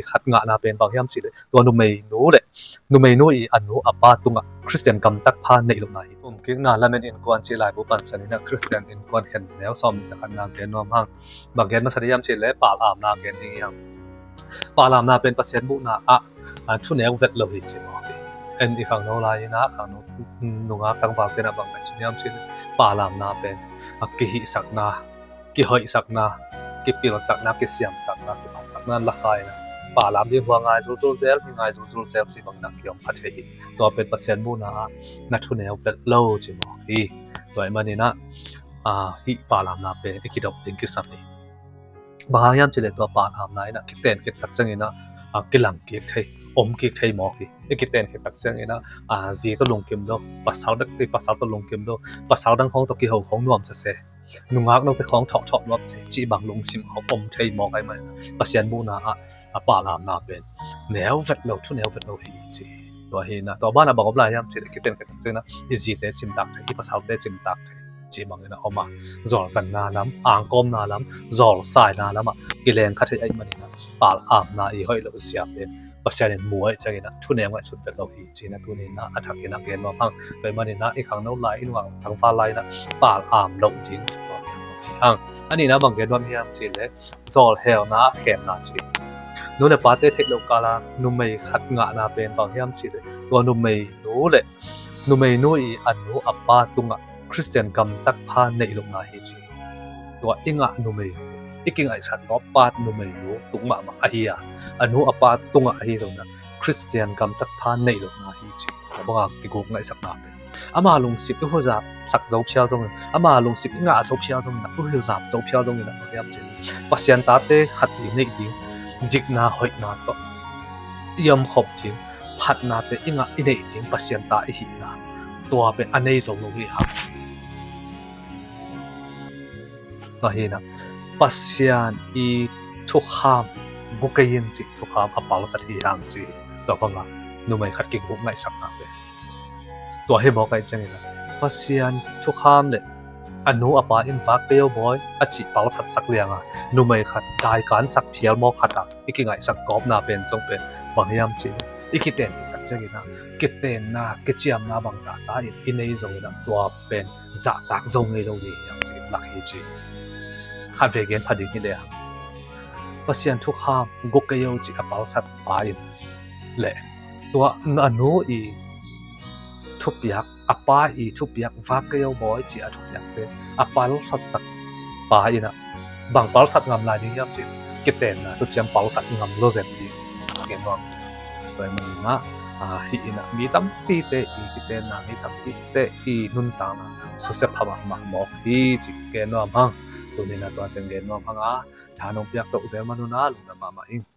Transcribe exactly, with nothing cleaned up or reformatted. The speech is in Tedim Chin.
khat ngahna pen bang hiam cih leh tua numeinu le numeinu i a nu a pa tungah Khristian gamtat pha neih lohna hi. Umkikna lamen innkuan cih laibu pansan in ah Khristian innkuan khen neu sawm nih le khatna gen nuam hang. Bang gen masa ding hiam cih leh palamna gen ding hi hang. Palamna pen Pasian muhna ah a thu neu vet lo hi ci mawk hi. En i khangno lai in ah khangno nungak tangvalte in ah bang ngaihsun hiam cih leh palamna pen a kihihsakna, kihoihsakna, kipilsakna, kisiamsakna, kiphatsakna lakah in ah palam ding hua ngai zulzul zel, hi ngai zulzul zel ci bang in ah kiom kha thei hi. Tua pen Pasian muhna ah na thu neu vet lo ci mawk hi. Tua ahih manin ah hih palamna pen i kidop ding kisam hi. Bang hang hiam cih leh tua palamna in ah kiten khit tak ciangin ah kilang kik thei, om kik thei mawk hi. I kiten khit tak ciangin ah zi tawh lungkim lo, pasal dang, pasal tawh lungkim lo, pasal dang khawng tawh kiho khawng nuam sese, nungak note khawng thawhthawh nuam se cih bang lungsim khawng om thei mawk ahih manin ah Pasian muhna ah a palamna pen neu vet lo, thu neu vet lo hi ci. Tua hi in ah tua banah bang om lai hiam cih leh kiten khit tak ciangin ah i zite cimtak thei, i pasalte cimtak thei cih bangin ah om a, zawlzanna lam, angkawmna lam, zawlsaina lamah kileng kha thei ahih manin ah palamna i hoih loh zia pen Pasian in mu ahih ciangin ah thu neu ngaihsut vet lo hi ci in ah tuni in ah a thakin ah gen nuam hang. Tua ahih manin ah i khangno lai, i nungak tangval lai in ah palam loh ding hang. A nihna bang gen nuam hiam cih leh zawlhelna khemna ci. Nu le pate theih loh kala numei khat ngahna pen bang hiam cih leh tua numeinu le numeinu i a nu a pa tungah Khristian gamtat pha neih lohna hi ci. Tua i ngah numeinu, i kingaihsak gawp pa numeinu tung mahmah ahi a, a nu a pa tungah ahi zongin ah Khristian gamtat pha neih lohna hi ci. Tua banga kiguk ngaihsakna pen ama lungsim i huzap sak zo phial zongin, ama lungsim i ngah zo phial zongin ah, i huzap zo phial zongin ah bang hiam cih leh Pasian tate khat i neih ding dikna hoihna tawh i omkhop ding, phatnate i ngah i neih ding Pasian ta i hihna tua pen a nei zo lo hi hang. Tua hi in ah Pasian i thukham gu kei in cih thukham a palsat hi hang ci. Tua banga numei khat kiguk ngaihsakna pen tua hi mawk ahih ciangin ah Pasian thukham le a nu a pa in vak kei o bawi a cih palsatsak lianga numei khat daikansak phial mawk khat a i kingaihsak gawpna pen zong pen bang hiam cih leh i kiten tak ciangin ah kitenna, kiciamna bangzah ta in i nei zongin ah tua pen zahtak zo ngei lo ding hiam cih lak hi ci. Khatvei gen pha ding hi leh Pasian thukham gu kei o cih a palsat pa in le tua a nu i thupiak, a pa i thupiak vak kei o bawi cih a thupiakte a palsatsak pa in ah bang palsat ngam lai ding hiam cih leh kitenna thuciam palsat ngam lo zen ding gen nuam. Tua ahih manin ah hih in ah mi tampite i kitenna, mi tampite i nuntakna susia pha mahmah mawk hi cih gen nuam hang. Tuni in ah tua teng gen nuam hang a, tha nong piak toh zel man un ah lungdam mahmah ing.